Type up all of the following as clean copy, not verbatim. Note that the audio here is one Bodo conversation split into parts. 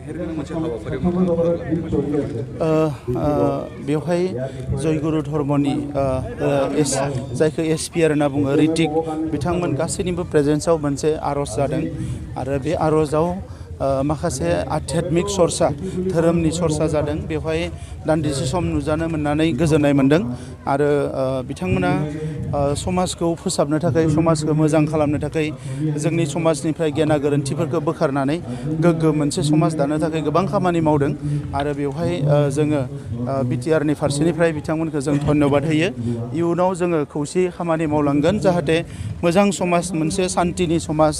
मेहेरगोनां मोनसे हाबाफारियाव नोंथाङा बेवहाय जयगुरु धर्मनि जायखौ एसपिआर होनना बुङो ऋतिक बिथांमोन गासैनिबो प्रेजेन्सआव मोनसे आर'ज जादों आरो बे आर'जाव माखासे आध्यात्मिक सरसा धोरोमनि सरसा जादों बेवहाय दान्दिसे सम नुजानो मोननानै गोजोननाय मोनदों आरो बिथांमोना समाजखौ फोसाबनो थाखाय समाजखौ मोजां खालामनो थाखाय जोंनि समाजनिफ्राय गेना गोरोन्थिफोरखौ बोखारनानै गोग्गो मोनसे समाज दानो थाखाय गोबां खामानि मावदों आरो बेवहाय जोङो बिटिआरनि फारसेनिफ्राय बिथांमोनखौ जों धन्यबाद होयो इयुनाव जोङो खौसेयै खामानि मावलांगोन जाहाथे मोजां समाज मोनसे सान्तिनि समाज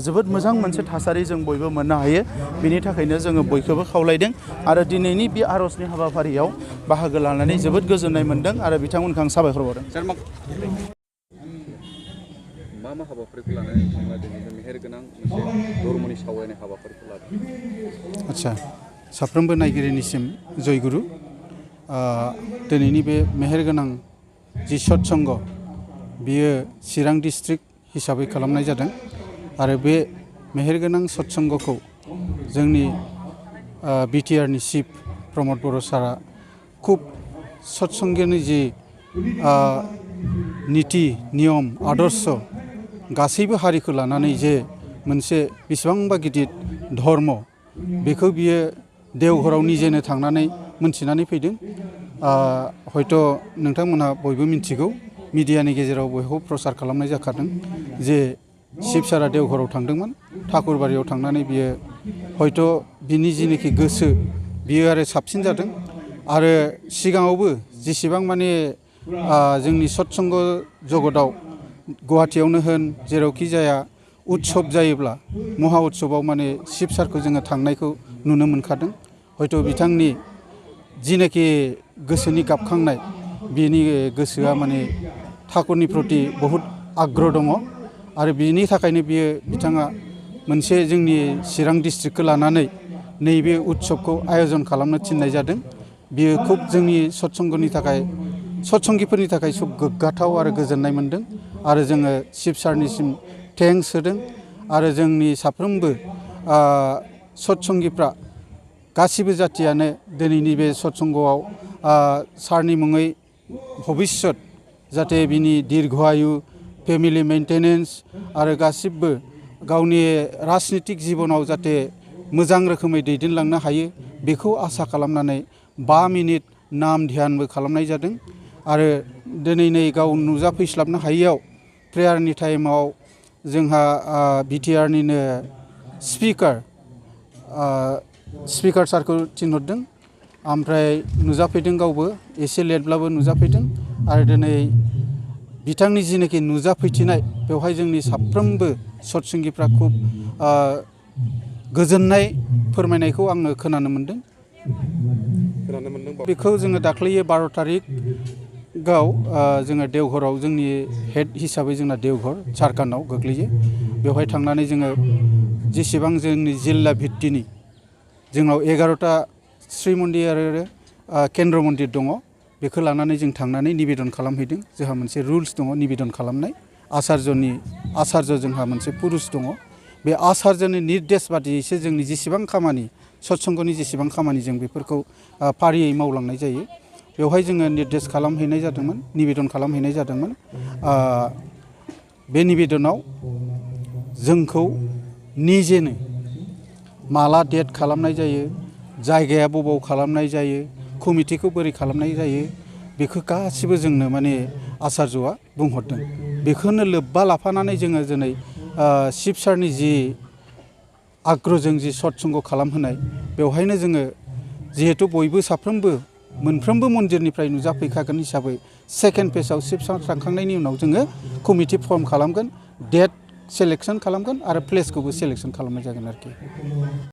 जोबोद मोजां मोनसे थासारि जों बयबो मोननो हायो बिनि थाखायनो जोङो बयखौबो खावलायदों आरो दिनैनि बे आर'जनि हाबाफारियाव बाहागो लानानै जोबोद गोजोननाय मोनदों आरो बिथांमोनखौ आं साबायखर बावदों। मा हाबाफारिखौ लानानै नोंथाङा दिनै मेहेरगोनां मोनसे धर्मनि सावरायनाय हाबाफारिखौ लादों? आदसा साफ्रोमबो नायगिरिनिसिम जयगुरु दिनैनि बे मेहेरगोनां जि सत्संग बियो चिरां डिस्ट्रिक्ट हिसाबै खालामनाय जादों आरो बे मेहेरगोनां सत्संगखौ जोंनि बिटिआरनि चिफ प्रमद बर' सारा खुब सत्संगनि जि निति नियम आदर्श गासैबो हारिखौ लानानै जे मोनसे बेसेबांबा गिदिर धर्म बेखौ बियो देवघराव निजेनो थांनानै मोनथिनानै फैदों हयथ' नोंथांमोनहा बयबो मिथिगौ मिडियानि गेजेराव बयखौबो प्रसार खालामनाय जाखादों जे शिब सारा देवघराव थांदोंमोन ठाकुरबारियाव थांनानै बियो हयथ' बिनि जिनिखि गोसो बियो आरो साबसिन जादों आरो सिगाङावबो जेसेबां माने जोंनि सत्संग जगताव गुवाहाटियावनो होन जेरावखि जाया उत्सब जायोब्ला महा उत्सबाव माने शिब सारखौ जोङो थांनायखौ नुनो मोनखादों हयथ' बिथांनि जिनाखि गोसोनि गाबखांनाय बिनि गोसोआ माने ठाकुरनि प्रति बहुद आग्रह दङ आरो बिनि थाखायनो बिथाङा मोनसे जोंनि चिरां डिस्ट्रिक्टखौ लानानै नैबे उत्सबखौ आयोजन खालामनो थिननाय जादों बियो खुब जोंनि सत्संगिफोरनि थाखाय खुब गोग्गाथाव आरो गोजोननाय मोनदों आरो जोङो शिब सारनिसिम थेंक्स होदों आरो जोंनि साफ्रोमबो सत्संगिफ्रा गासिबो जाथियानो दिनैनि बे सत्संगआव सारनि मुङै भबिष्यत जाहाथे बिनि दीर्घ आयु फेमिलि मेन्टेनेन्स आरो गासिबो गावनि राजनितिक जिबनाव जाहाथे मोजां रोखोमै दैदेनलांनो हायो बेखौ आसा खालामनानै 5 मिनिट नाम ध्यानबो खालामनाय जादों आरो दिनै नै गाव नुजाफैस्लाबनो हायैयाव प्रेयारनि टाइमाव जोंहा बिटिआरनिनो स्पिकार सारखौ थिनहरदों ओमफ्राय नुजाफैदों गावबो एसे लेटब्लाबो नुजाफैदों आरो दिनै बिथांनि जिनाखि नुजाफैथिनाय बेवहाय जोंनि साफ्रोमबो सत्संगिफ्रा खुब गोजोननाय फोरमायनायखौ आङो खोनानो मोनदों बेखौ जोङो दाख्लैयो 12 तारिखआव जोङो देवघराव जोंनि हेड हिसाबै जोंना देवघर झारखन्डआव गोग्लैयो बेवहाय थांनानै जोङो जेसेबां जोंनि जिल्ला भित्तिनि जोंनाव 11टा श्री मन्दिर आरो केन्द्र मन्दिर दङ बेखौ लानानै जों थांनानै निबेदन खालामहैदों जोंहा मोनसे रुल्स दङ निबेदन खालामनाय आचार्य जोंहा मोनसे पुरुष दङ बे आचार्यनि निर्देश बादियैसो जोंनि जेसेबां खामानि सत्संगनि जेसेबां खामानि जों बेफोरखौ फारियै मावलांनाय जायो बेवहाय जोङो निर्देश खालामहैनाय जादोंमोन निबेदन खालामहैनाय जादोंमोन बे निबेदनाव जोंखौ निजेनो माला डेट खालामनाय जायो जायगाया बबाव खालामनाय जायो कमिटिखौ बोरै खालामनाय जायो बेखौ गासिबो जोंनो माने आचार्यआ बुंहरदों बेखौनो लोब्बा लाफानानै जोङो दिनै शिब सारनि जि आग्रहजों जि सत्संग खालामहोनाय बेवहायनो जोङो जिहेतु बयबो साफ्रोमबो मोनफ्रोमबो मन्दिरनिफ्राय नुजाफैखागोन हिसाबै सेकेन्ड फेजआव शिब सार थांखांनायनि उनाव जोङो कमिटि फर्म खालामगोन डेट सेलेक्सन खालामगोन आरो प्लेसखौबो सेलेक्सन खालामनाय जागोन आरोखि